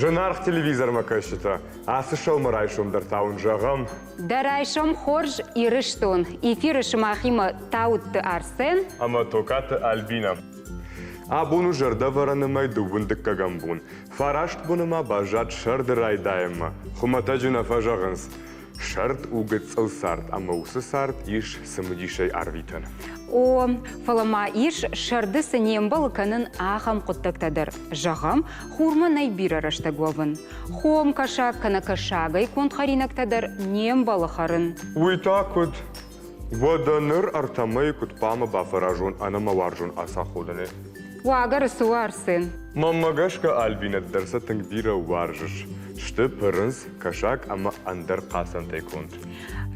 Зынаргъ телевизормӕ кӕсджытӕ, ацы сӕумӕрайсом дӕр та уын зӕгъӕм. Дӕ райсом хорз, Ирыстон! Эфиры сымахимӕ Тауытты Арсен ӕмӕ Токаты Альбинӕ. Абон у зӕрдӕвӕрӕны мӕй дыууын дыккӕгӕм бон. Фараст боны ма баззад сӕрды райдайӕнмӕ. Хуымӕтӕджы нӕ фӕзӕгъынц, Сӕрд у гыццыл цард ӕмӕ уыцы цард ис цымыдисӕй арвитӕн. О, фӕлӕ ма ис, сӕрды цы не мбӕлы кӕнын, ахӕм хъуыддӕгтӕ дӕр. Зӕгъӕм, хурмӕ нӕй бирӕ рӕстӕг уӕвын. Хом кӕсаг кӕнӕ кӕсагӕй конд хӕринӕгтӕ дӕр не мбӕлы хӕрын. Уый та куыд? Уӕдӕ ныр ӕртӕ мӕйы куыд хъуамӕ бафӕразон ӕнӕ мӕ уарзон ацаходӕнӕй? Уагӕры цы у Арсен? Мӕнмӕ гӕсгӕ Альбинӕ дӕр сӕ тынг бирӕ уарзыс. Сты пырындз, кӕсаг ӕмӕ ӕндӕр хъацӕнтӕй конд.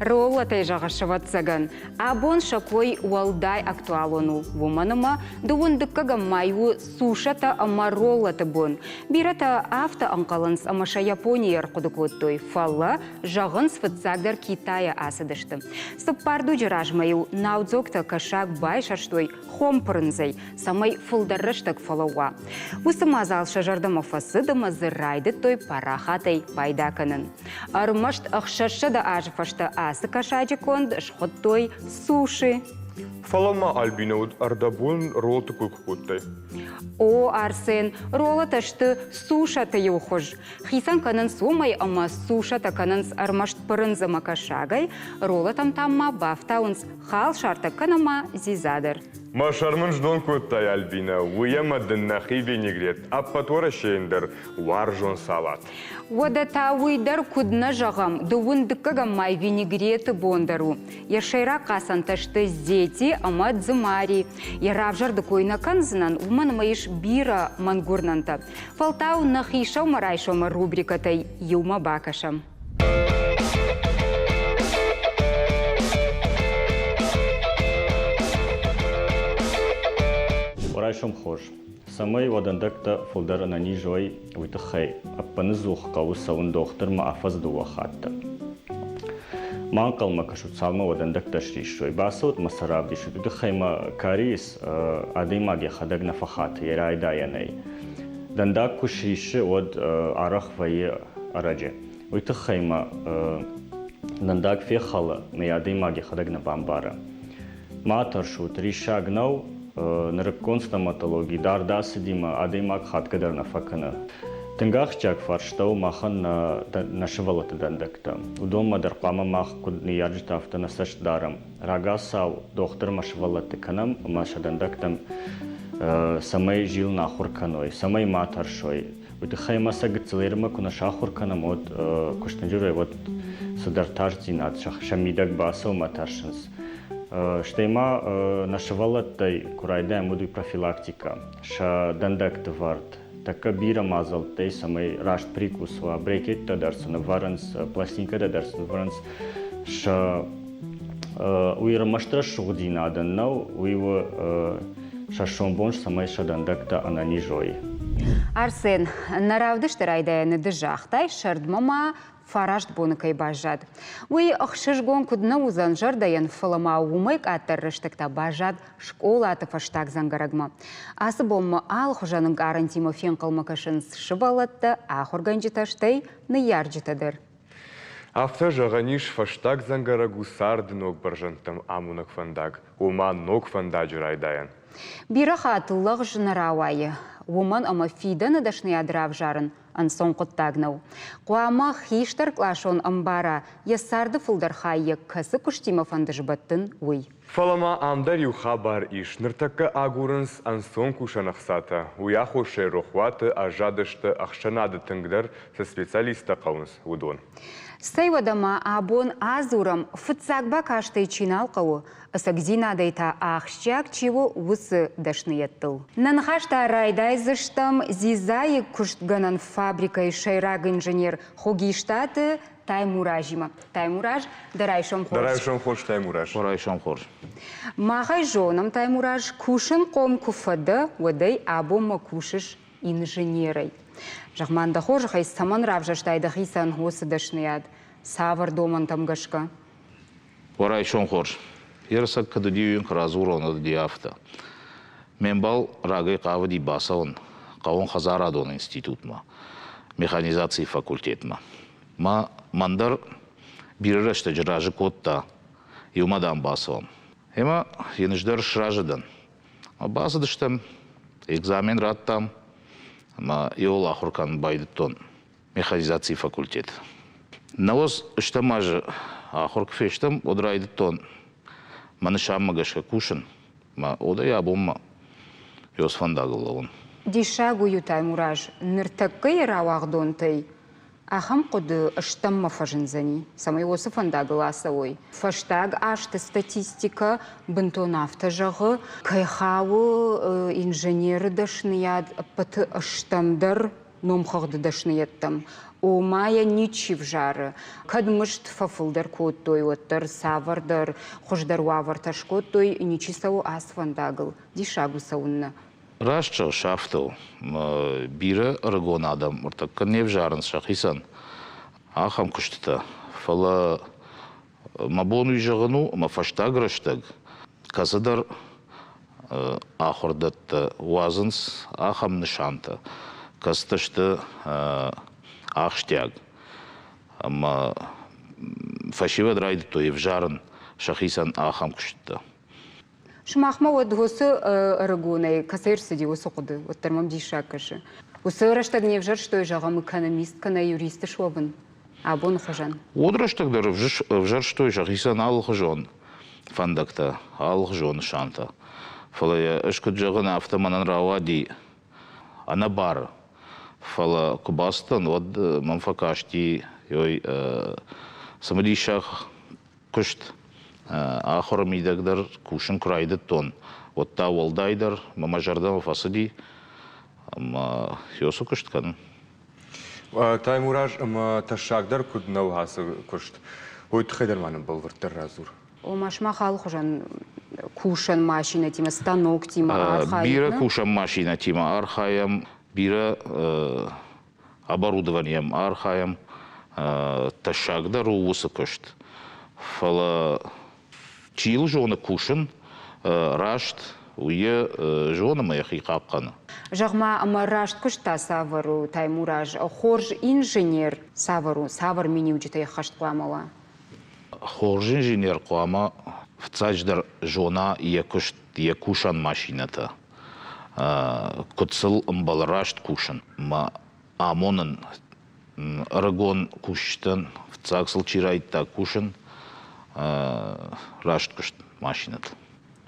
Роллатӕй зӕгъыс, ӕвӕццӕгӕн, абон сӕ кой уӕлдай актуалон у, уымӕн ӕмӕ дыууын дыккӕгӕм май у сушӕтӕ ӕмӕ роллаты бон. Бирӕтӕ афтӕ ӕнхъӕлынц ӕмӕ сӕ Японийы ӕрхъуыды кодтой, фӕлӕ, зӕгъынц, фыццагдӕр Китайӕ ацыдысты. Цыппар дуджы размӕ-иу наудзогтӕ кӕсаг байсӕрстой хом пырындзӕй, цӕмӕй фылдӕр рӕстӕг фӕлӕууа. Уыцы мадзал сӕ зӕрдӕмӕ фӕцыд ӕмӕ дзы райдыдтой парахатӕй пайда кӕнын. Ӕрмӕст 600 азы фӕстӕ ацы кӕсаджы конд схуыдтой суши. Фӕлӕ ма Альбинӕ уыд ӕрдӕбон роллты кой куы кодтай. О, Арсен, роллытӕ сты сушӕты иу хуыз. Хицӕн кӕнынц уымӕй ӕмӕ сушӕтӕ кӕнынц ӕрмӕст пырындз ӕмӕ кӕсагӕй, роллытӕм та ма бафтауынц халсартӕ кӕнӕ ма дзидза дӕр. Мӕ сӕр мын сдон кодтай, Альбинӕ, уый ӕмӕ дын нӕхи винегрет, ӕппӕт Уӕрӕсейӕн дӕр уарзон салат. Уӕдӕ та уый дӕр куыд нӕ зӕгъӕм, дыууын дыккӕгӕм май винегреты бон дӕр у. Йӕ сӕйраг хъацӕнтӕ сты зети ӕмӕ дзымари. Йӕ равзӕрды кой нӕ кӕндзынӕн, уымӕн ӕмӕ ис бирӕ мӕнгуырнӕнтӕ. Фӕлтау нӕхи сӕумӕрайсомы рубрикӕтӕй иумӕ бакӕсӕм. Райсом хорз. Цӕмӕй уӕ дӕндӕгтӕ фылдӕр ӕнӕниз уой, уый тыххӕй ӕппыныдзух хъӕуы цӕуын дохтырмӕ афӕдз дыууӕ хатты. Ма ӕнхъӕлмӕ кӕсут, цалынмӕ уӕ дӕндӕгтӕ сриссой. Бацӕут мӕ сӕ равдисут. Уый тыххӕй мӕ кариес адӕймаг йӕхӕдӕг нӕ фӕхаты йӕ райдайӕнӕй. Дӕндаг куы сриссы, уӕд арӕх вӕййы ӕрӕджы. Уый тыххӕй мӕ дӕндаг фехӕлы, мӕ адӕймаг йӕхӕдӕг нӕ бамбары. Ма тӕрсут, риссаг нӕу, нырыккон стоматологи дард ацыди мӕ адӕймаг хатгӕ дӕр нӕ фӕкӕны. Тынг ахсджиаг фарста у махӕн нӕ сывӕллӕтты дӕндӕгтӕ. Уыдонмӕ дӕр хъуамӕ мах куыд ныййарджытӕ, афтӕ нӕ цӕст дарӕм. Рагацау дохтырмӕ сывӕллӕтты кӕнӕм ӕмӕ сӕ дӕндӕгтӕм цӕмӕй зилын ахуыр кӕной, цӕмӕй ма тӕрсой. Уый тыххӕй ма сӕ гыццыл ермӕ куы нӕ сахуыр кӕнӕм, уӕд куыстынджырӕй уӕд цыдӕр тасдзинад сӕ мидӕг бацӕуы ӕмӕ тӕрсынц. Стӕй ма нӕ сывӕллӕттӕй куы райдайӕм, уӕд уый профилактикӕ, сӕ дӕндӕгты вӕрд, тӕккӕ бирӕ мадзӕлттӕй, цӕмӕй раст прикус уа, брекеттӕ дӕр сын ӕвӕрынц, пластинкӕтӕ дӕр сын ӕвӕрынц, сӕ уый ӕрмӕст рӕсугъддзинадӕн нӕу, уый у сӕ сомбон, цӕмӕй сӕ дӕндӕгтӕ ӕнӕниз уой. Арсен, нӕ равдысты райдайӕны ды загътай, сӕрдмӕ ма фараст боны кӕй баззад. Уый ӕхсызгон куыд нӕ уыдзӕн зӕрдӕйӕн, фӕлӕ ма уымӕй къаддӕр рӕстӕг та баззад скъолаты фӕстаг дзӕнгӕрӕгмӕ. Ацы бонмӕ алыхуызӕн ӕнкъарӕнтимӕ фенхъӕлмӕ кӕсынц сывӕллӕттӕ, ахуыргӕнджытӕ, стӕй ныййарджытӕ дӕр. Афтӕ зӕгъӕн ис, фӕстаг дзӕнгӕрӕг у царды ног бӕрзӕндтӕм амонӕг фӕндаг, ома ног фӕндаджы райдайӕн. Бирӕ хатт лӕгъз нӕ рауайы, уымӕн ӕмӕ фидӕны дӕсныйад равзарын ӕнцон хъуыддаг нӕу. Хъуамӕ хистӕркъласон ӕмбара, йӕ царды фылдӕр хай йӕ кӕцы куыстимӕ фӕнды сбӕттын, уый. Фӕлӕ ма ам дӕр иу хабар ис. Ныртӕккӕ агурынц ӕнцон кусӕн ӕхцатӕ. Уый аххосӕй рохуаты аззадысты ӕхсӕнады тынгдӕр цы специалисттӕ хъӕуынц, уыдон. Стӕй уӕдӕ ма абон адзурӕм, фыццаг бакастӕй чи нал хъӕуы, ӕцӕгдзинадӕй та ахсджиаг чи у, уыцы дӕсныйӕдтыл. Нӕ ныхӕстӕ райдайдзыстӕм дзидзайы куыстгӕнӕн фабрикӕйы сӕйраг инженер Хугистаты Таймуразимӕ. Таймураз, дӕ райсом хорз. Дӕ райсом хорз, Таймураз. Дӕ райсом хорз. Махӕй зонӕм, Таймураз, кусынхъом куы фӕдӕ, уӕдӕй абонмӕ кусыс инженерӕй. Зӕгъ-ма, дӕ хорзӕхӕй цӕмӕн равзӕрстай дӕхицӕн уыцы дӕсныйад? Цавӕр домӕнтӕм гӕсгӕ? Уӕ райсом хорз. Ерысӕг куыд уыди, уый йын куы радзурон, уӕд уыди афтӕ. Ме мбал рагӕй хъавыди бацӕуын хъӕуон хӕдзарадон институтмӕ. механизацийы факультетмӕ. Мӕ мӕн дӕр бирӕ рӕстӕджы разы кодта, иумӕ дам бацӕуӕм. Ӕмӕ йын ӕз дӕр сразы дӕн. Бацыдыстӕм, экзамен радтам ӕмӕ иуыл ахуыр кӕнын байдыдтон механизацийы факультет. Науӕдз стӕм азы ахуыр куы фестӕм, уӕд райдыдтон мӕ нысанмӕ гӕсгӕ кусын. Мӕ одӕй абонмӕ ёз фӕндагыл лӕууын. Диссаг у, Таймураз, ныртӕккӕйы рауагъдонтӕй ахӕм хъуыды стӕммӕ фӕзындзӕни, цӕмӕй уыцы фӕндагыл ацӕуой. Фӕстаг азты статистикӕ бынтон афтӕ зӕгъы, кӕй хауы инженеры дӕсныйад ӕппӕты стӕмдӕр номхыгъды дӕсныйӕдтӕм. Ома йӕ ничи взары. Кӕд мызд фӕфылдӕр кодтой, уӕддӕр цавӕрдӕр хуыздӕр уавӕртӕ скодтой, ничи цӕуы ацы фӕндагыл. Диссаг у цӕуыннӕ. Раст зӕгъыс, афтӕ у. Бирӕ ӕрыгон адӕм ныртӕккӕ не взарынц сӕхицӕн ахӕм куыстытӕ. Фӕлӕ мӕ бон уый зӕгъын у, ӕмӕ фӕстаг рӕстӕг кӕцыдӕр ахуырдӕттӕ уадзынц ахӕм нысантӕ, кӕцытӕ сты ахсджиаг. Ӕмӕ фӕсивӕд райдыдтой ӕвзарын сӕхицӕн ахӕм куыстытӕ. Сымахмӕ уӕд уыцы ӕрыгонӕй кӕцӕй ӕрцыди уыцы хъуыды, уӕддӕр мӕм диссаг кӕсы. Уыцы рӕстӕг не взӕрстой, зӕгъӕм, экономист кӕнӕ юрист суӕвын абоны хуызӕн? Уӕд рӕстӕг дӕр ӕвзӕрстой сӕхицӕн алыхуызон фӕндӕгтӕ, алыхуызон нысантӕ. Фӕлӕ йӕ ӕз куыд зӕгъын, афтӕ мӕнӕн рауади ӕнӕбары. Фӕлӕ куы бацыдтӕн, уӕд мӕм фӕкасти ой цымыдисаг куыст ахуыры мидӕг дӕр кусын куы райдыдтон, уӕд та уӕлдайдӕр мӕ мӕ зӕрдӕмӕ фӕцыди ӕмӕ уыцы куыст кӕнын. Таймураз, ӕмӕ тӕссагдӕр куыд нӕу ацы куыст, уый тыххӕй дӕр ма нын бӕлвырддӕр радзур. Ома сымах алыхуызӕн кусӕн машинӕтимӕ, станоктимӕ архайут? Бирӕ кусӕн машинӕтимӕ архайӕм, бирӕ оборудованием архайӕм, тӕссагдӕр у уыцы куыст. Фӕлӕ чи йыл зоны кусын, раст, уый йӕ зоны ӕмӕ йӕхи хъахъхъӕны. Зӕгъ-ма, ӕмӕ раст куыст та цавӕр у, Таймураз? Хорз инженер цавӕр у, цавӕр миниуджытӕй ӕххӕст хъуамӕ уа? Хорз инженер хъуамӕ фыццаджыдӕр зона йӕ куыст, йӕ кусӕн машинӕтӕ. Куыд сыл ӕмбӕлы раст кусын ӕмӕ амонын ӕрыгон кусджытӕн, фыццаг сыл чи райдыдта кусын, раст куыст машинӕтыл.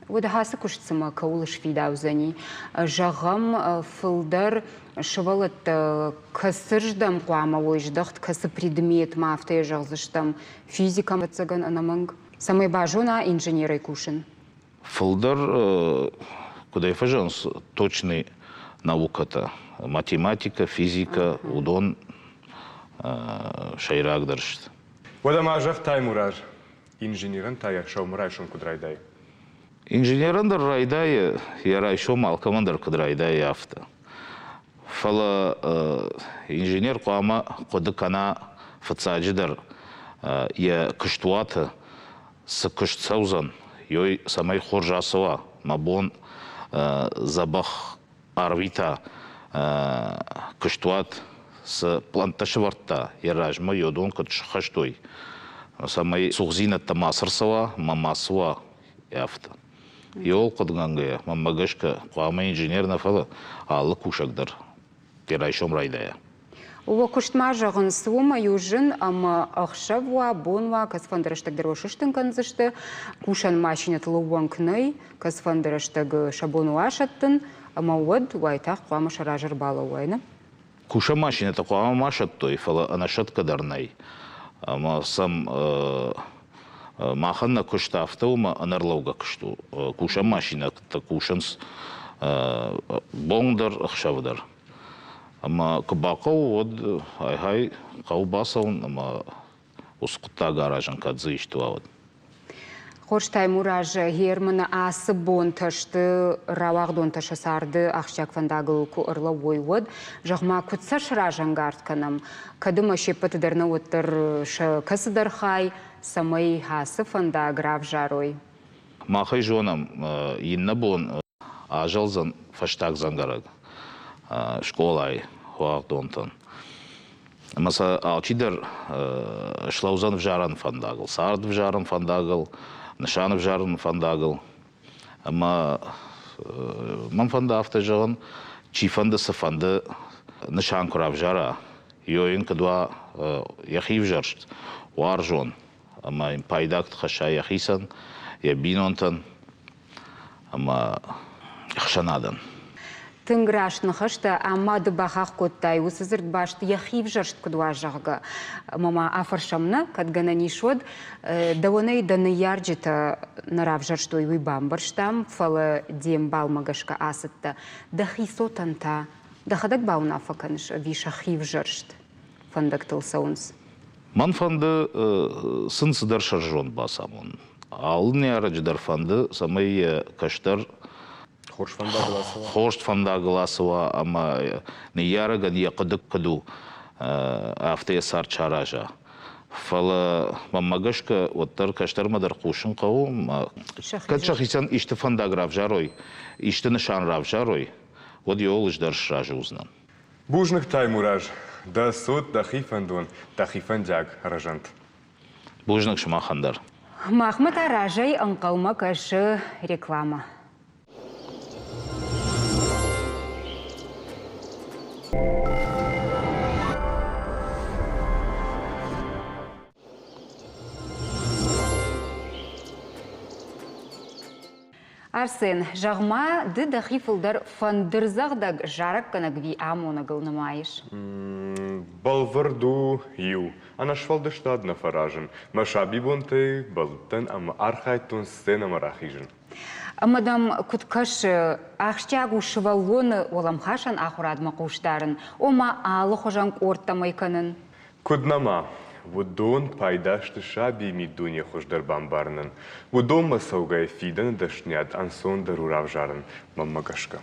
Уӕдӕ ацы куыст цымӕ кӕуыл сфидаудзӕни? Зӕгъӕм, фылдӕр сывӕллӕттӕ кӕцырдӕм хъуамӕ уой здӕхт, кӕцы предметмӕ, афтӕ йӕ зӕгъдзыстӕм, физикӕ, ӕвӕццӕгӕн, ӕнӕмӕнг, цӕмӕй базона инженерӕй кусын? Фылдӕр, куыдӕй фӕзӕгъынц, точный наукӕтӕ, математикӕ, физикӕ, уыдон сӕйрагдӕр сты. Уӕдӕ ма зӕгъ, Таймураз, инженерӕн та йӕ сӕумӕрайсом куыд райдайы? Инженерӕн дӕр райдайы, йӕ райсом алкӕмӕн дӕр куыд райдайы, афтӕ. Фӕлӕ инженер хъуамӕ хъуыды кӕна фыццаджыдӕр йӕ куыстуаты цы куыст цӕудзӕн, ёй цӕмӕй хорз ацӕуа, мӕ бон дзӕбӕх арвита куыстуат цы пълӕнттӕ сӕвӕрдта йӕ размӕ, йодон куыд сыххӕст уой, цӕмӕй цухдзинӕдтӕ ма цы рцӕуа ӕмӕ ма цы уа, афтӕ. Йол хъуыдыгӕнгӕйӕ, мӕнмӕ гӕсгӕ, хъуамӕ инженер нӕ, фӕлӕ алы кусӕг дӕр йӕ райсом райдайа. Уӕ куыст ма зӕгъынц, уымӕй у зын ӕмӕ ӕхсӕв уа, бон уа, кӕцыфӕнды рӕстӕг дӕр уӕ сыстын кӕндзысты. Кусӕн машинӕтыл ӕууӕнк нӕй, кӕцыфӕнды рӕстӕг сӕ бон у асӕттын, ӕмӕ уӕд уайтагъд хъуамӕ сӕ разы ӕрбалӕууай, нӕ? Кусӕн машинӕтӕ хъуамӕ ма сӕттой, фӕлӕ ӕнӕсӕтгӕ дӕр нӕй. Ӕмӕ сӕм махӕн нӕ куыст афтӕ у, ӕмӕ ӕнӕрлӕугӕ куыст у. Кусӕн машинӕтӕ кусынц бон дӕр, ӕхсӕв дӕр. Ӕмӕ куы бахъӕуы, уӕд ай-гьай хъӕуы бацӕуын ӕмӕ уыцы хъуыддаг аразын, кӕд дзы исты уа, уӕд. Хорз, Таймураз, Германы ацы бонтӕ сты рауагъдонтӕ сӕ царды ахсджиаг фӕндагыл куы ӕрлӕууой, уӕд, зӕгъ-ма, куыд сӕ сразӕнгард кӕнӕм, кӕд ӕмӕ се ппӕты дӕр нӕ уӕддӕр сӕ кӕцыдӕр хай, цӕмӕй ацы фӕндаг равзарой? Мах ӕй зонӕм, иннӕ бон азӕлдзӕн фӕстаг дзӕнгӕрӕг скъолайы уагъдонтӕн. Ӕмӕ сӕ алчидӕр слӕудзӕн ӕвзарӕн фӕндагыл, цард ӕвзарӕн фӕндагыл, нысан ӕвзарӕн фӕндагыл. Ӕмӕ мӕн фӕнды афтӕ зӕгъын, чифӕнды цыфӕнды нысан куы равзара, йын куыд уа йӕхи взӕрст, уарзон ӕмӕ йын пайда куыд хӕсса йӕхицӕн, йӕ бинонтӕн ӕмӕ ӕхсӕнадӕн. Тынг раст ныхӕстӕ ӕмӕ ды бахахх кодтай, уыцы дзырдбаст йӕхи взӕрст куыд уа, зӕгъгӕ. Ӕмӕ ма афӕрсӕм нӕ, кӕд гӕнӕн ис, уӕд дӕуӕнӕй дӕ ныййарджытӕ нӕ равзӕрстой, уый бамбӕрстам, фӕлӕ де мбалмӕ гӕсгӕ ацыдтӕ. Дӕхи цотӕн та дӕхӕдӕг бауынаффӕ кӕныс ӕви сӕхи взӕрст фӕндӕгтыл цӕуынц? Мӕн фӕнды сын цыдӕр сӕрзонд бацамонын. Алы ныййарӕджы дӕр фӕнды, цӕмӕй йӕ кӕстӕр хорз фӕндагыл ацӕуа. Хорз фӕндагыл ацӕуа ӕмӕ ныййарӕгӕн йӕ хъуыды куыд у, афтӕ йӕ цард сараза. Фӕлӕ мӕнмӕ гӕсгӕ, уӕддӕр кӕстӕрмӕ дӕр хъусын хъӕуы. Кӕд сӕхицӕн исты фӕндаг равзарой, исты нысан равзарой, уӕд иуыл ӕз дӕр сразы уыдзынӕн. Бузныг, Таймураз! Дӕ цот дӕхи фӕндон, дӕхи фӕндиаг рӕзӕнт. Бузныг сымахӕн дӕр. Махмӕ та разӕй ӕнхъӕлмӕ кӕсы рекламӕ. Арсен, зӕгъ-ма, ды дӕхи фылдӕр фӕндырдзӕгъдӕг зарӕггӕнӕг ӕви амонӕгыл нымайыс? Бӕлвырд у иу. Ӕнӕсфӕлдыстад нӕ фӕразын. Мӕ сабибонтӕй бӕллыдтӕн ӕмӕ архайдтон сценӕмӕ рахизын. Ӕмӕ дӕм куыд кӕсы, ахсджиаг у сывӕллоны уӕлӕмхасӕн ахуырадмӕ хъус дарын, ома алыхуызӕн къордтӕм ӕй кӕнын? Куыд нӕма? Уыдон пайда сты сабийы миддуне хуыздӕр бамбарынӕн. Уыдонмӕ цӕугӕйӕ фидӕны дӕсныйад ӕнцондӕр у равзарын, мӕнмӕ гӕсгӕ.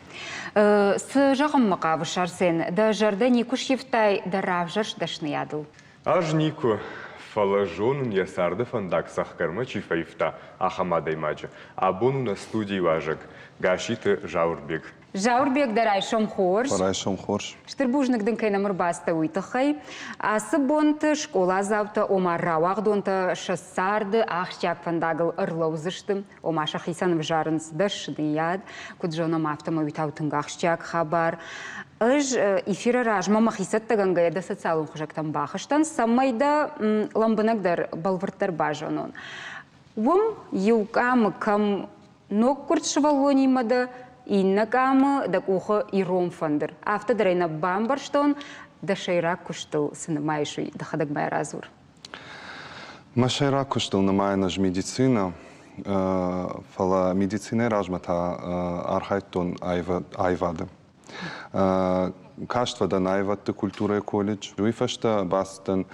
Цы зӕгъынмӕ хъавыс, Арсен? Дӕ зӕрдӕ никуы сивтай дӕ равзӕрст дӕсныйадыл? Ӕз никуы, фӕлӕ зонын, йӕ царды фӕндаг цӕхгӕрмӕ чи фӕивта, ахӕм адӕймаджы. Абон у нӕ студийы уазӕг Гасситы Зауырбег. Зауырбег, дӕ райсом хорз. Райсом хорз. Стыр бузныг дын, кӕй нӕм ӕрбацыдтӕ, уый тыххӕй. Ацы бонты скъоладзаутӕ, ома рауагъдонтӕ сӕ царды ахсджиаг фӕндагыл ӕрлӕудзысты, ома сӕхицӕн ӕвзарынц дӕсныйад. Куыд зонӕм, афтӕмӕй уый та у тынг ахсджиаг хабар. Ӕз эфиры размӕ мӕхи цӕттӕгӕнгӕйӕ дӕ социалон хуызӕгтӕм бахызтӕн, цӕмӕй дӕ лӕмбынӕгдӕр, бӕлвырддӕр базонон. Уым иу къамы кӕм ноггуырд сывӕллонимӕ дӕ, иннӕ къамы дӕ къухы ирон фӕндыр. Афтӕ дӕр ӕй нӕ бамбӕрстон, дӕ сӕйраг куыстыл цы нымайыс, уый дӕхӕдӕг ма радзур. Мӕ сӕйраг куыстыл нымайын ӕз медицинӕ, фӕлӕ медицинӕйы размӕ та архайдтон аивады. Каст фӕдӕн аивӕдты культурӕйы колледж. Уый фӕстӕ бацыдтӕн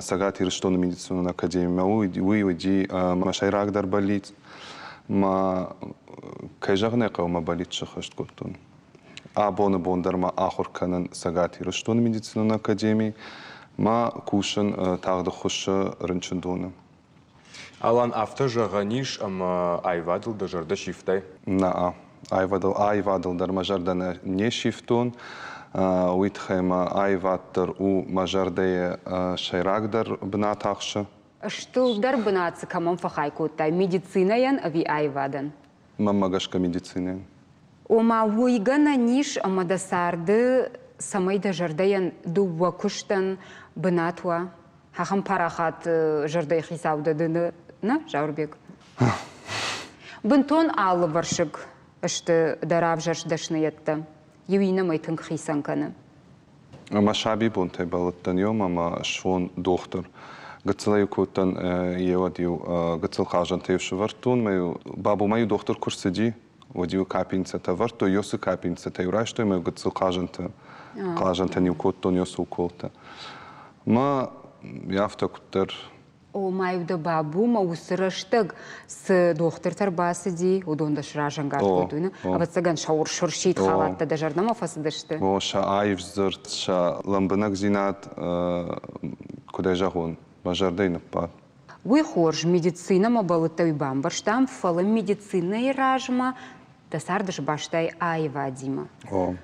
Цӕгат Ирыстоны медицинон академимӕ. Уый уыди мӕ сӕйрагдӕр бӕллиц. Мӕ, кӕй зӕгъын ӕй хъӕуы, мӕ бӕллиц сӕххӕст кодтон. Абоны бон дӕр ма ахуыр кӕнын Цӕгат Ирыстоны медицинон академийы, ма кусын тагъд ӕххуысы рынчындоны. Алан, афтӕ зӕгъӕн ис, ӕмӕ аивадыл дӕ зӕрдӕ сивтай? Нӕ, аивадыл, аивадыл дӕр мӕ зӕрдӕ не сивтон. Уый тыххӕй мӕ аивад дӕр у мӕ зӕрдӕйы сӕйрагдӕр бынат ахсы. Стылдӕр бынат цы кӕмӕн фӕхай кодтай, медицинӕйӕн ӕви аивадӕн? Мӕнмӕ гӕсгӕ медицинӕйӕн. Ома уый гӕнӕн ис, ӕмӕ дӕ царды цӕмӕй дӕ зӕрдӕйӕн дыууӕ куыстӕн бынат уа? Ахӕм парахат зӕрдӕйы хицау дӕ ды нӕ, Зауырбег? Бынтон алывӕрсыг сты дӕ равзӕрст дӕсныйӕдтӕ. Иу иннӕмӕй тынг хицӕн кӕны. Мӕ сабибонтӕй бӕллыдтӕн иу ӕмӕ суон дохтыр. Гыццылӕй кодтӕн, еуӕд-иу гыццыл хъазӕнтӕ-иу сӕвӕрдтон, мӕ-иу бабумӕ-иу дохтыр куы рцыди, уӕд-иу капинцӕтӕ ӕвӕрдтой, ёсы капинцӕтӕ-иу райстой мӕ гыццыл хъазӕнтӕ, хъазӕнтӕн-иу кодтон ёсы уколтӕ. Мӕ афтӕ куыддӕр Ома-иу дӕ бабумӕ уыцы рӕстӕг цы дохтыртӕ ӕрбацыди, уыдон дӕ сразӕнгард кодтой, нӕ? Ӕвӕццӕгӕн, сӕ урс-урсид халаттӕ дӕ зӕрдӕмӕ фӕцыдысты. О, сӕ аив дзырд, сӕ лӕмбынӕгдзинад, куыд ӕй зӕгъон, мӕ зӕрдӕйы ныббадт. Уый хорз, медицинӕмӕ бӕллыдтӕ уый бамбӕрстам, фӕлӕ медицинӕйы размӕ дӕ царды сбастай аивадимӕ. О.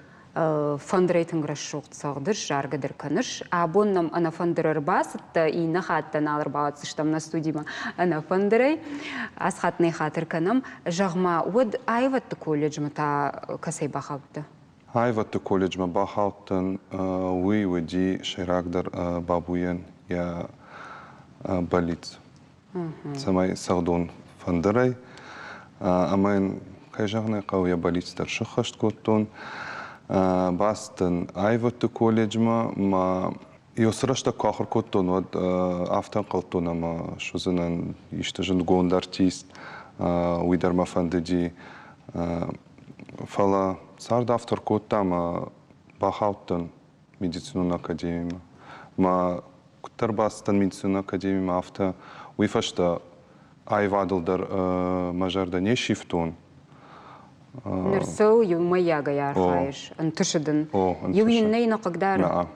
Фӕндырӕй тынг рӕсугъд цӕгъдыс, заргӕ дӕр кӕныс. Абон нӕм ӕнӕфӕндыр ӕрбацыдтӕ, иннӕ хатт дӕ нал ӕрбауадздзыстӕм нӕ студимӕ ӕнӕфӕндырӕй. Ацы хатт нӕ хатыр кӕнӕм. Зӕгъ-ма, уӕд аивӕдты колледжмӕ та кӕцӕй бахаудтӕ? Аивӕдты колледжмӕ бахаудтӕн, уый уыди сӕйрагдӕр Бабуйӕн йӕ бӕллиц, цӕмӕй цӕгъдон фӕндырӕй. Ӕмӕ йын, кӕй зӕгъын ӕй хъӕуы, йӕ бӕллиц дӕр сыххӕст кодтон. Бацыдтӕн аивӕдты колледжмӕ, мӕ Цы рӕстӕг куы ахуыр кодтон, уӕд афтӕ ӕнхъӕлдтон, ӕмӕ суыдзынӕн исты зындгонд артист, уый дӕр мӕ фӕндыди. Фӕлӕ цард афтӕ ркодта ӕмӕ бахаудтӕн медицинон академимӕ. Мӕ куыддӕр бацыдтӕн медицинон академимӕ, афтӕ уый фӕстӕ аивадыл дӕр мӕ зӕрдӕ не сивтон. Ныр сыл иумӕйагӕй архайыс, ӕнтысы дын. Иу иннӕйы нӕ хъыгдары? Нӕ,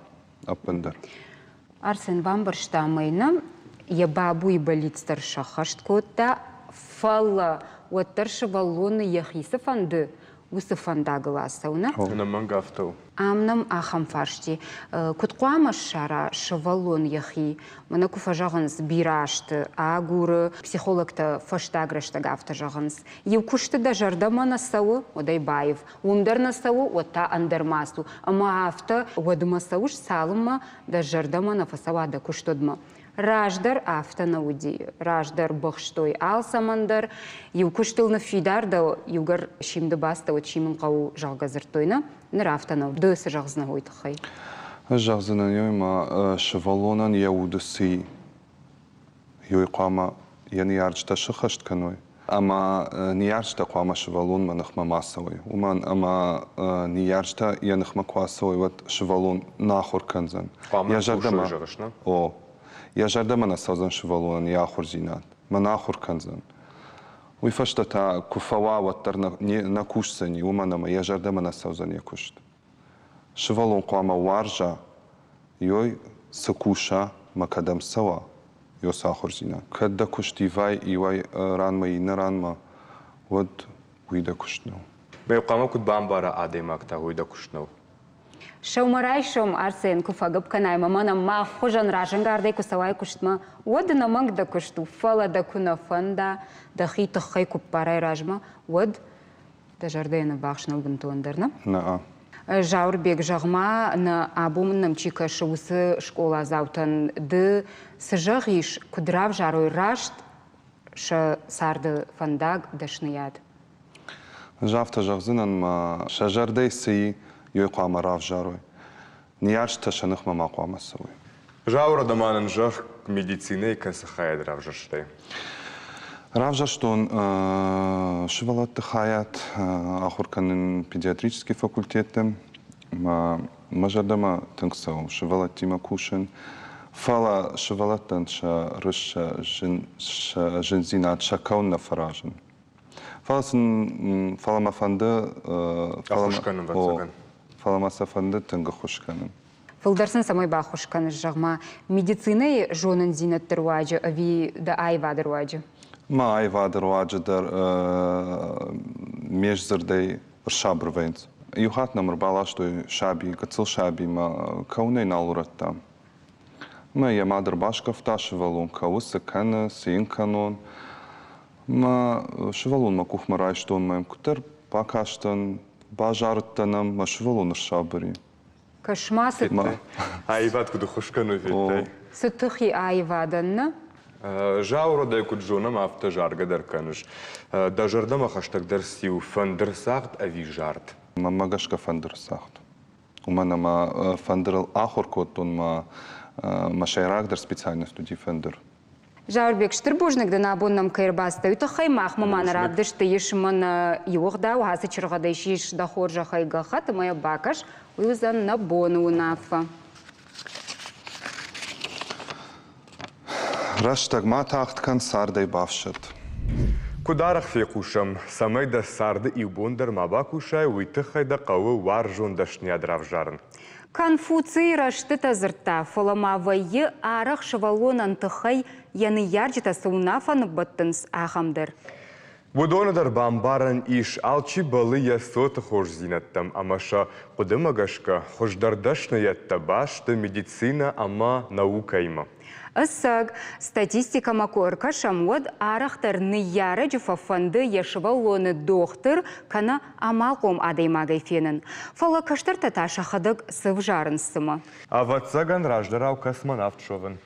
ӕппындӕр. Арсен бамбӕрста ӕмӕ йын йӕ бабуйы бӕллиц дӕр сӕххӕст кодта, фӕлӕ уӕддӕр сывӕллоны йӕхи цы фӕнды, уыцы фӕндагыл ацӕуы. Ӕнӕмӕнг афтӕ у. Ам нӕм ахӕм фарсти, куыд хъуамӕ ссара сывӕллон йӕхи? Мӕнӕ куы фӕзӕгъынц, бирӕ азты агуры, психологтӕ фӕстаг рӕстӕг афтӕ зӕгъынц, иу куысты дӕ зӕрдӕмӕ нӕ цӕуы, уӕд ӕй баив, уым дӕр нӕ цӕуы, уӕд та ӕндӕрмӕ ацу. Ӕмӕ афтӕ уӕдмӕ цӕуыс, цалынмӕ дӕ зӕрдӕмӕ нӕ фӕцӕуа дӕ куыст, уӕдмӕ. Раздӕр афтӕ нӕ уыди. Раздӕр быхстой алцӕмӕн дӕр. Иу куыстыл ныффидар дӕ, иугӕр симды бацыдӕ, уӕд симын хъӕуы, зӕгъгӕ, дзырдтой нӕ. Ныр афтӕ нӕу. Ды цы зӕгъдзынӕ уый тыххӕй? Ӕз зӕгъдзынӕн ёмӕ сывӕллонӕн йӕ уды цы ёй хъуамӕ йӕ ныййарджытӕ сыххӕст кӕной. Ӕмӕ ныййарджытӕ хъуамӕ сывӕллонмӕ ныхмӕ ма цӕуой. Уымӕн ӕмӕ ныййарджытӕ йӕ ныхмӕ куы ацӕуой, уӕд сывӕллон нӕ ахуыр кӕндзӕн. Хъуамӕ Йӕ зӕрдӕмӕ, зӕгъыс, нӕ? О. Йӕ зӕрдӕмӕ нӕ цӕудзӕн сывӕллонӕн йӕ ахуырдзинад. Мӕ нӕ ахуыр кӕндзӕн. Уый фӕстӕ та, куы фӕуа, уӕддӕр нӕ, нӕ кусдзӕни, уымӕн ӕмӕ йӕ зӕрдӕмӕ нӕ цӕудзӕн йӕ куыст. Сывӕллон хъуамӕ уарза, ёй цы куса мӕ кӕдӕм цӕуа, ё цы ахуырдзинад. Кӕд дӕ куыст ивай иуӕй ранмӕ иннӕ ранмӕ, уӕд уый дӕ куыст нӕу. Мӕ хъуамӕ куыд бамбара адӕймаг та, уый дӕ куыст нӕу? Сӕумӕрайсом Арсен куы фӕгӕпп кӕнай ӕмӕ мӕнӕ мах хуызӕн разӕнгардӕй куы цӕуай куыстмӕ, уӕд ӕнӕмӕнг дӕ куыст у, фӕлӕ дӕ куы нӕ фӕнда, дӕхи тыххӕй куы ппарай размӕ, уӕд Дӕ зӕрдӕйӕн ӕввахс нӕу бынтондӕр, нӕ? Нӕ. Зауырбег, зӕгъ-ма, нӕ абон нӕм чи кӕсы, уыцы скъоладзаутӕн ды цы зӕгъис, куыд равзарой раст сӕ царды фӕндаг, дӕсныйад? Ӕз афтӕ зӕгъдзынӕн, мӕ сӕ зӕрдӕй цы и, уый хъуамӕ равзарой. Ныййарджытӕ сӕ ныхмӕ ма хъуамӕ цӕуой. Зауыр, ма нын зӕгъ, медицинӕйы кӕцы хайад равзӕрстай? Равзӕрстон сывӕллӕтты хайад, ахуыр кӕнын педиатрический факультетты. Мӕ зӕрдӕмӕ тынг цӕуы сывӕллӕттимӕ кусын. Фӕлӕ сывӕллӕттӕн сӕ рыс, сӕ зындзинад, сӕ кӕуын нӕ фӕразын. Фӕлӕ сын, фӕлӕ мӕ фӕнды... Ӕххуыс кӕнын, ӕвӕццӕгӕн. Фӕлӕ мӕ сӕ фӕнды тынг ӕххуыс кӕнын. Фылдӕр сын цӕмӕй баххуыс кӕныс, зӕгъ-ма, медицинӕйы зонындзинӕдты руаджы ӕви дӕ аивады руаджы? Мӕ аивады руаджы дӕр ме сдзырдӕй ӕрсабыр вӕййынц. Иу хатт нӕм ӕрбаластой саби, гыццыл саби мӕ кӕуынӕй нал урӕдта. Мӕ йӕ мад ӕрбаскъӕфта, сывӕллон кӕуы, цы кӕны, цы йын кӕнон. Мӕ сывӕллон мӕ къухмӕ райстон, мӕ йӕм куыддӕр бакастӕн, базарыдтӕн ӕм, мӕ сывӕллон ӕрсабыр и. Кӕс-ма, цы Аивад куыд ӕххуыс кӕны, федтай? Цы тых и аивадӕн, нӕ? Зауыры куыд зонӕм, афтӕ заргӕ дӕр кӕныс. Дӕ зӕрдӕмӕ хӕстӕгдӕр циу, фӕндырцагъд ӕви зард? Мӕнмӕ гӕсгӕ фӕндырцагъд. Уымӕн ӕмӕ фӕндырыл ахуыр кодтон мӕ мӕ сӕйрагдӕр специальность уыди фӕндыр. Зауырбег, стыр бузныг дын абон нӕм кӕй ӕрбацыдтӕ, уый тыххӕй махмӕ ма нӕ равдысты ис мӕнӕ иу ӕгъдау, ацы чыргъӕдӕй сис дӕ хорзӕхӕй гӕххӕтт ӕмӕ йӕ бакӕс, уый уыдзӕн нӕ боны уынаффӕ. Рӕстӕг ма тагъд кӕн, цардӕй бафсӕд. Куыд арӕх фехъусӕм, цӕмӕй дӕ царды иу бон дӕр ма бакусай, уый тыххӕй дӕ хъӕуы уарзон дӕсныйад равзарын. Конфуцийы рӕстытӕ дзырдта, фӕлӕ ма вӕййы арӕх сывӕллонӕн тыххӕй йӕ ныййарджытӕ цы уынаффӕ ныббӕттынц, ахӕм дӕр. Уыдоны дӕр бамбарӕн ис, алчи бӕллы йӕ цоты хорздзинӕдтӕм ӕмӕ сӕ хъуыдымӕ гӕсгӕ хуыздӕр дӕсныйӕдтӕ басты медицинӕ ӕмӕ наукӕимӕ. Ӕцӕг, статистикӕмӕ куы ӕркӕсӕм, уӕд арӕхдӕр ныййарӕджы фӕфӕнды йӕ сывӕллоны дохтыр кӕнӕ амалхъом адӕймагӕй фенын. Фӕлӕ кӕстӕртӕ та сӕхӕдӕг цы взарынц цымӕ? Ӕвӕццӕгӕн, раздӕрау космонавт суӕвын.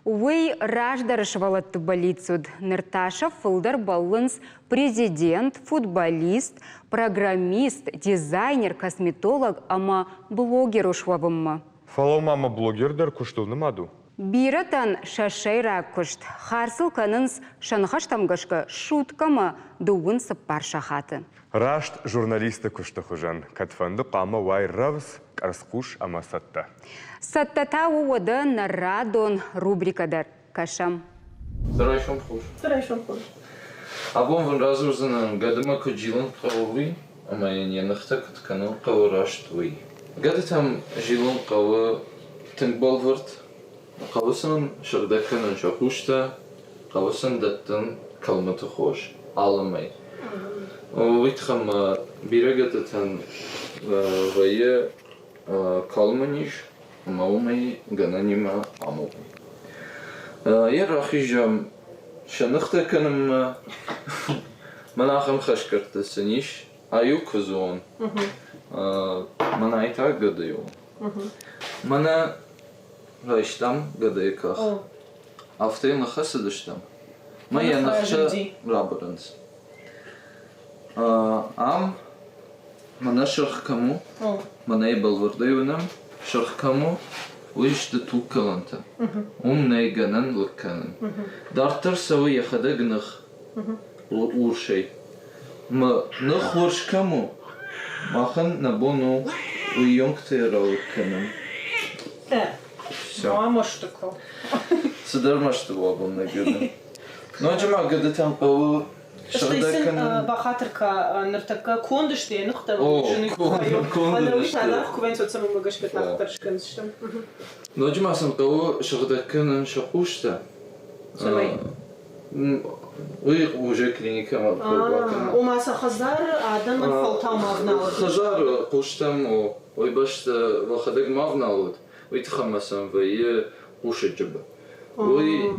Уый раздӕры сывӕллӕтты бӕллиц уыд. Ныр та сӕ фылдӕр бӕллынц президент, футболист, программист, дизайнер, косметолог ӕмӕ блогер суӕвынмӕ. Фӕлӕ ма мӕ блогер дӕр куыстыл нымад у? Бирӕтӕн сӕ сӕйраг куыст хардзыл кӕнынц сӕ ныхӕстӕм гӕсгӕ суткӕмӕ 24 сахаты. Раст журналисты куысты хуызӕн, кӕдфӕнды хъуамӕ уай рӕвдз, къӕрцхъус ӕмӕ цӕттӕ. Цӕттӕ та у уӕдӕ нӕ радон рубрикӕ дӕр. Кӕсӕм. Райсом хорз. Райсом хорз. Абон уын радзурдзынӕн, гӕдымӕ куыд зилын хъӕуы, уый, ӕмӕ йын йӕ ныхтӕ куыд кӕнын хъӕуы раст, уый. Гӕдытӕм зилын хъӕуы тынг бӕлвырд. Хъӕуы сын сыгъдӕг кӕнын сӕ хъустӕ, хъӕуы сын дӕттын кӕлмыты хос алы мӕй. Уый тыххӕй ма бирӕ гӕдытӕн вӕййы калмы низ ӕмӕ уымӕй гӕнӕнимӕ амӕлын. Йӕ рахизӕм сӕ ныхтӕ кӕнынмӕ. Мӕн ахӕм хӕсгӕрдтӕ сын ис, ай у куыдзон, мӕнӕ ай та гӕдыйы у. Мӕнӕ райстам гӕдыйы къах. Афтӕ йыл ныххӕцыдыстӕм, мӕ йӕ ныхтӕ рабырынц. Ам мӕнӕ сырх кӕм у, мӕнӕ йӕ бӕлвырдӕй уынӕм, сырх кӕм у, уый сты тугкӕлӕнтӕ. Уым нӕй гӕнӕн лыг кӕнын. Дарддӕр цӕуы йӕхӕдӕг ных урсӕй. Мӕ ных урс кӕм у, махӕн нӕ бон у уыйонгты ралыг кӕнын. Мӕсты куы. Цыдӕр мӕсты у абон нӕ гӕды. Ноджы ма гӕдытӕн хъӕуы Стӕй сын бахатыр кӕ, ныртӕккӕ конд сты йӕ ныхтӕ, фӕлӕ уый та даргъ куы вӕййынц, уӕд сӕм уымӕ гӕсгӕ тагъддӕр скӕндзыстӕм. Ноджы ма сын хъӕуы сыгъдӕг кӕнын сӕ хъустӕ. Цӕмӕй? Уый уже клиникӕмӕ бакӕнын. Ома сӕ хӕдзары адӕмӕн фӕлтау ма вналут? Хӕдзары хъустӕм уый бӕсты уӕхӕдӕг ма вналут, уый тыххӕй ма сӕм вӕййы хъусы джыбы. Уый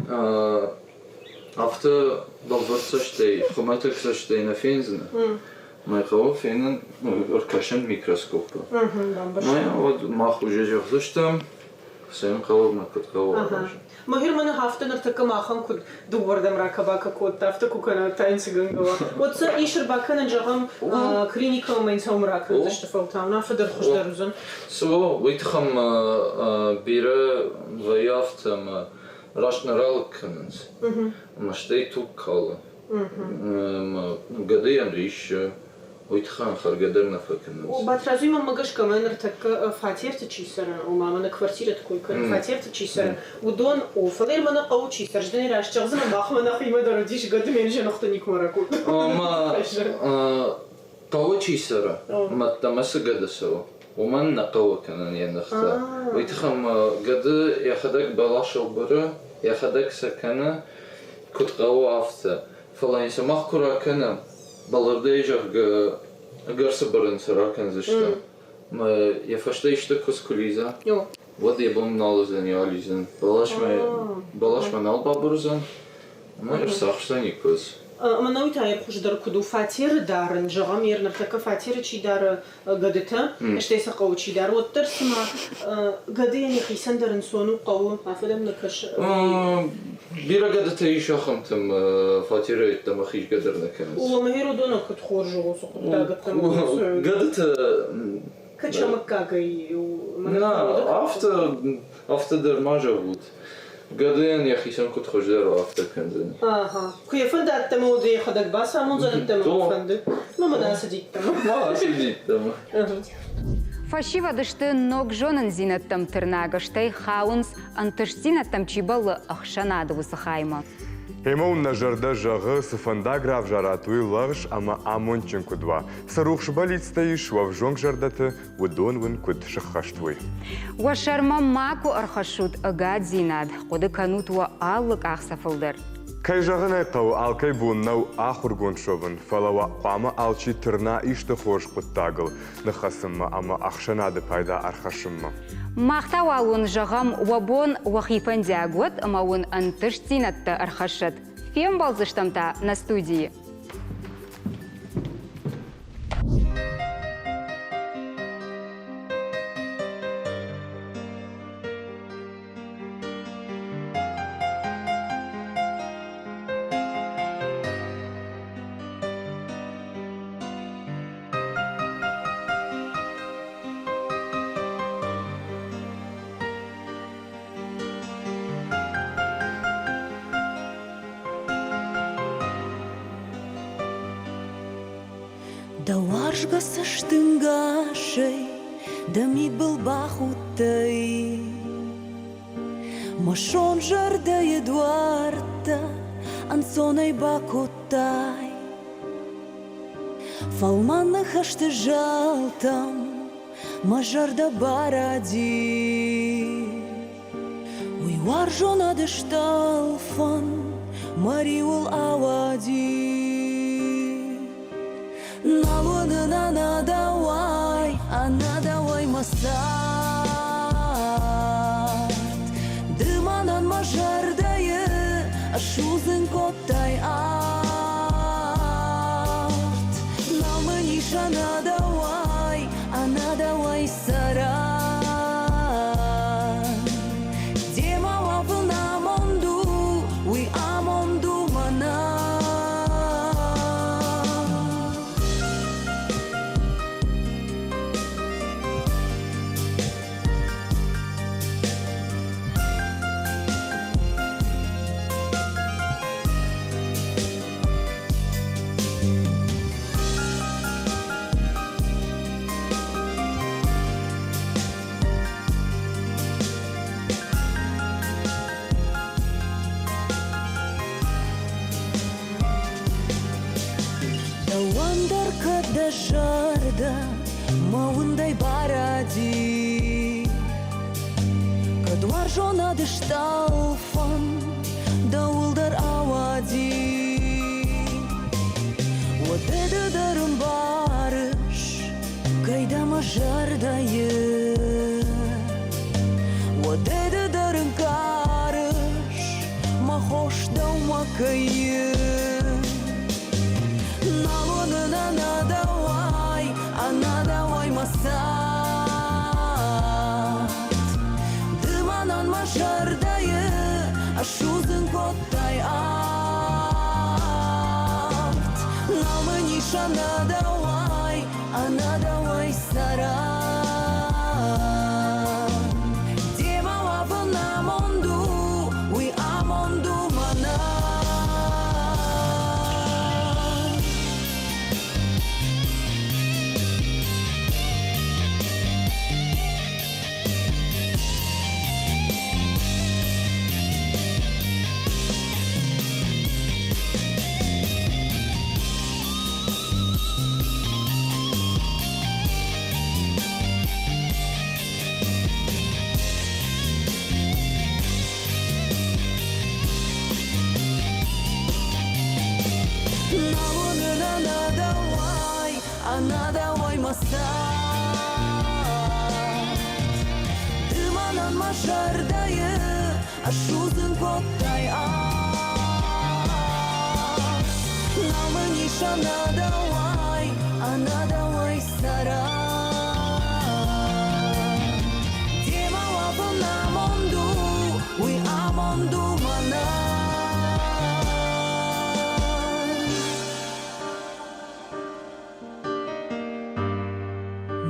афтӕ бӕлвырд цӕстӕй, хуымӕтӕг цӕстӕй нӕ фендзынӕ. Мӕ хъӕуы фенын, ӕркӕсын микроскопы. Мӕ уӕд мах уже зӕгъдзыстӕм, цы йын хъӕуы ӕмӕ куыд хъӕуы аразын. Мӕгуыр мӕнӕ афтӕ ныртӕккӕ махӕн куыд дыууӕрдӕм ракӕ-бакӕ кодта, афтӕ куы кӕна, та йын цы гӕнгӕ уа. Уӕд сӕ ис ӕрбакӕнӕн, зӕгъӕм, клиникӕмӕ йын сӕумӕ ракӕндзысты фӕлтау, нӕ фӕдӕр хуыздӕр уыдзӕн. Цы у, уый тыххӕй ма бирӕ вӕййы афтӕ ӕмӕ раст нӕ ралыг кӕнынц. Ӕмӕ стӕй туг калы. Ӕмӕ гӕдыйӕн риссы, уый тыххӕн хӕргӕ дӕр нӕ фӕкӕнынц. Батрадз, мӕнмӕ гӕсгӕ мӕ ныртӕккӕ фатерты чи цӕры, ома мӕнӕ квартирӕты кой кӕнын, фатерты чи цӕры, уыдон, о, фӕлӕ мӕнӕ хъӕуы чи цӕры, раст зӕгъдзынӕн, махмӕ нӕхимӕ дӕр уыдис, гӕды ме нзӕныхты никуы ракодта. Ома хъӕуы чи цӕры, мӕдтӕмӕ цы гӕды цӕуы, уымӕн нӕ хъӕуы кӕнын йӕ ныхтӕ. Уый тыххӕй ма гӕды йӕхӕдӕг бӕласыл быры, йӕхӕдӕг сӕ кӕны, куыд хъӕуы, афтӕ. Фӕлӕ йын сӕ мах куы ракӕнӕм, бӕлвырдӕй зӕгъгӕ, ӕгӕр цыбыр ын цы ракӕндзыстӕм. Мӕ йӕ фӕстӕ исты куыдз куы лидза, уӕд йӕ бон нал уыдзӕни алидзын. Бӕласмӕ, бӕласмӕ нал бабырдзӕн, ӕмӕ ӕрцахсдзӕни куыдз. Мӕнӕуый та йӕ хуыздӕр куыд у фатеры дарын, зӕгъӕм, йе ныртӕккӕ фатеры чи дары гӕдытӕ, стӕй сӕ хъӕуы чи дары, уӕддӕр цыма гӕдыйӕн йӕхицӕн дӕр ӕнцон у хъӕуы, афтӕ нӕ кӕсы? Бирӕ гӕдытӕ ис ахӕмтӕм, фатеры йеддӕмӕ хизгӕ дӕр нӕ кӕнынц. О, мӕ уыдоны куыд хорз у уыцы хъуыддаг? Гӕдытӕ Кӕд сӕ мыггагӕй у? Нӕ, афтӕ, афтӕ дӕр ма зӕгъут. Гӕдыйӕн йӕхицӕн куыд хуыздӕр у, афтӕ кӕндзӕн. Аха. Куы йӕ фӕнда ӕддӕмӕ, уӕд йӕхӕдӕг бацамондзӕн ӕддӕмӕ куы фӕнды. Ма мын ацыди ӕддӕмӕ. Ма ацыди ӕддӕмӕ. Фӕсивӕд сты ног зонындзинӕдтӕм тырнӕг, стӕй хауынц ӕнтыстдзинӕдтӕм чи бӕллы ӕхсӕнады уыцы хаймӕ. Ӕмӕ уын нӕ зӕрдӕ зӕгъы, цы фӕндаг равзарат, уый лӕгъз ӕмӕ амондджын куыд уа. Цы рухс бӕллицтӕ ис уӕ взонг зӕрдӕты, уыдон уын куыд сыххӕст уой. Уӕ сӕрмӕ макуы ӕрхӕссут ӕгаддзинад, хъуыды кӕнут уӕ алы къахдзӕфыл дӕр. Кӕй зӕгъын ӕй хъӕуы, алкӕй бон нӕу ахуыргонд суӕвын, фӕлӕ уӕ хъуамӕ алчи тырна исты хорз хъуыддагыл ныххӕцынмӕ ӕмӕ ӕхсӕнады пайда ӕрхӕссынмӕ. Мах та уал уын зӕгъӕм, уӕ бон уӕхи фӕндиаг уӕд ӕмӕ уын ӕнтыстдзинӕдтӕ ӕрхӕссӕд. Фембӕлдзыстӕм та нӕ студийы. Дӕ уарзгӕ цӕстӕнгасӕй дӕ мидбыл бахудтӕй. Мӕ сон зӕрдӕйы дуӕрттӕ ӕнцонӕй бакодтай. Фӕлмӕн ныхӕсты зӕлтӕм мӕ зӕрдӕ баради. Уый уарзонады стъӕлфӕн мӕ риуыл ауади. Нал уынын ӕнӕ дӕуӕй, ӕнӕ дӕуӕй мӕ цард. Ды мӕнӕн мӕ зӕрдӕйы ссудзын кодтай арт. Нал мын ис ӕнӕ дӕуӕй, ӕнӕ дӕуӕй цӕрӕн. Демӕ уӕвын амонд у, уый амонд у мӕнӕн. Дӕуӕн дӕр кӕд дӕ зӕрдӕ мӕ уындӕй баради, Кӕд уарзонады стъӕлфӕн дӕуыл дӕр ауади, Уӕд ды дӕр ӕмбарыс, кӕй дӕ мӕ зӕрдӕйы. Уӕд ды дӕр ӕнкъарыс, мӕ хос дӕумӕ кӕй и. Нал уынын ӕнӕ дӕуӕй, ӕнӕ дӕуӕй мӕ цард. Ды мӕнӕн мӕ зӕрдӕйы ссудзын кодтай арт. Нал мын ис ӕнӕ дӕуӕй, ӕнӕ дӕуӕй цӕрӕн. Демӕ уӕвын амонд у, уый амонд у мӕнӕн. Нал уынын ӕнӕ дӕуӕй, ӕнӕ дӕуӕй мӕ цард. Ды мӕнӕн мӕ зӕрдӕйы ссудзын кодтай арт. Нал мын ис ӕнӕ дӕуӕй, ӕнӕ дӕуӕй цӕрӕн. Демӕ уӕвын амонд у, уый амонд у мӕнӕн.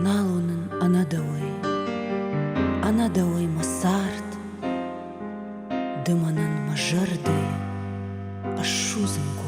Нал уынын ӕнӕ дӕуӕй, ӕнӕ дӕуӕй мӕ цард. Ды мӕнӕн мӕ зӕрдӕйы ӕссудзын кодтай.